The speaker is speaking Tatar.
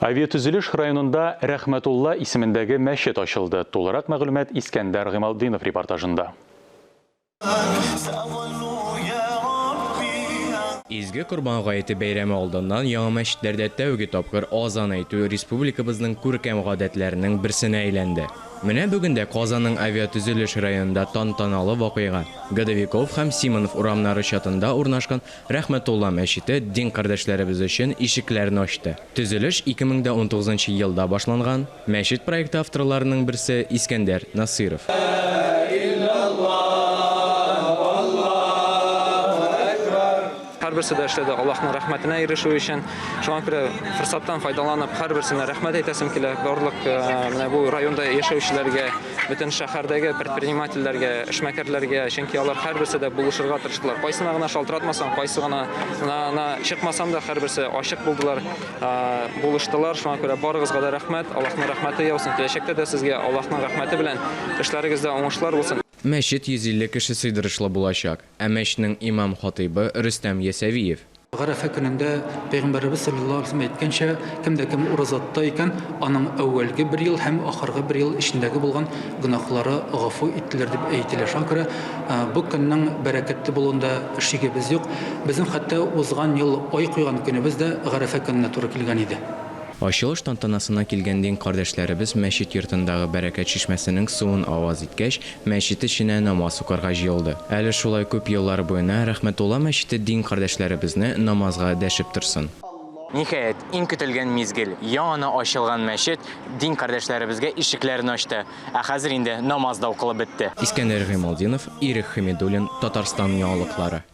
Авиатөзелеш районында Рәхмәтулла исемендәге мәчет ачылды. Тулырак мәгълүмат Искәндәр Гыймалтдинов репортажында. Изге Корбан гаете бәйрәме алдыннан яңа мәчетләрдә тәүге тапкыр азан әйтү республикабызның күркәм гадәтләренең берсенә әйләнде. Менә бүген дә Казанның Авиатөзелеш районында тантаналы вакыйга, Годовиков һәм Симонов урамнары чатында урнашкан Рәхмәтулла мәчете дин кардәшләребез өчен ишекләрен ачты. Төзелеш 2019 нчы елда башланган, мәчет проекты авторларының берсе, Искәндәр Насыйров. Һәрберсе дә эшләде Аллаһның рәхмәтенә ирешү өчен. Шуңа күрә форсаттан файдаланып, һәрберсенә рәхмәт әйтәсем килә. Барлык менә бу районда яшәүчеләргә, бөтен шәһәрдәге предпринимательләргә, эшмәкәрләргә, чөнки алар һәрберсе дә булышырга тырыштылар. Кайсына гына шалтыратмасаң, кайсы гына на чыкмасам да, һәрберсе ачык булдылар, булыштылар. Шуңа күрә барыгызга да рәхмәт. Аллаһның рәхмәте яусын. Киләчәктә дә сезгә Аллаһның рәхмәте белән эшләрегездә уңышлар булсын. Мәчет 150 кеше сыйдырышлы булачак. Ә мәчетнең имам-хатыйбы Рөстәм Ясәвиев. Гарәфә көнендә Пәйгамбәребез салләллаһу галәйһи ва сәлләм әйткәнчә, кем дә кем ураза тота икән, аның әүвәлге бер ел һәм ахыргы бер ел эчендәге булган гөнаһлары гафу ителер дип әйтелә. Шуңа күрә бу көннең бәрәкәтле булуында шигебез юк. Безнең хәтта узган ел ай куйган көнебез дә Гарәфә көненә туры килгән иде. Ачылыш тантанасына килгән дин кардәшләребез мәчет йортындагы Бәрәкәт чишмәсенең суын аваз иткәч, мәчет эченә намаз укырга җыелды. Әле шулай күп еллар буена Рәхмәтулла мәчете дин кардәшләребезне намазга дәшеп торсын. Ниһаять, иң көтелгән мизгел, яңана ачылган мәчет дин кардәшләребезгә ишекләрен ачты. Ә хәзер инде намаз да укылып бетте. Искәндәр Гыймалтдинов, Ирек Хәмидуллин, Татарстан яңалыклары.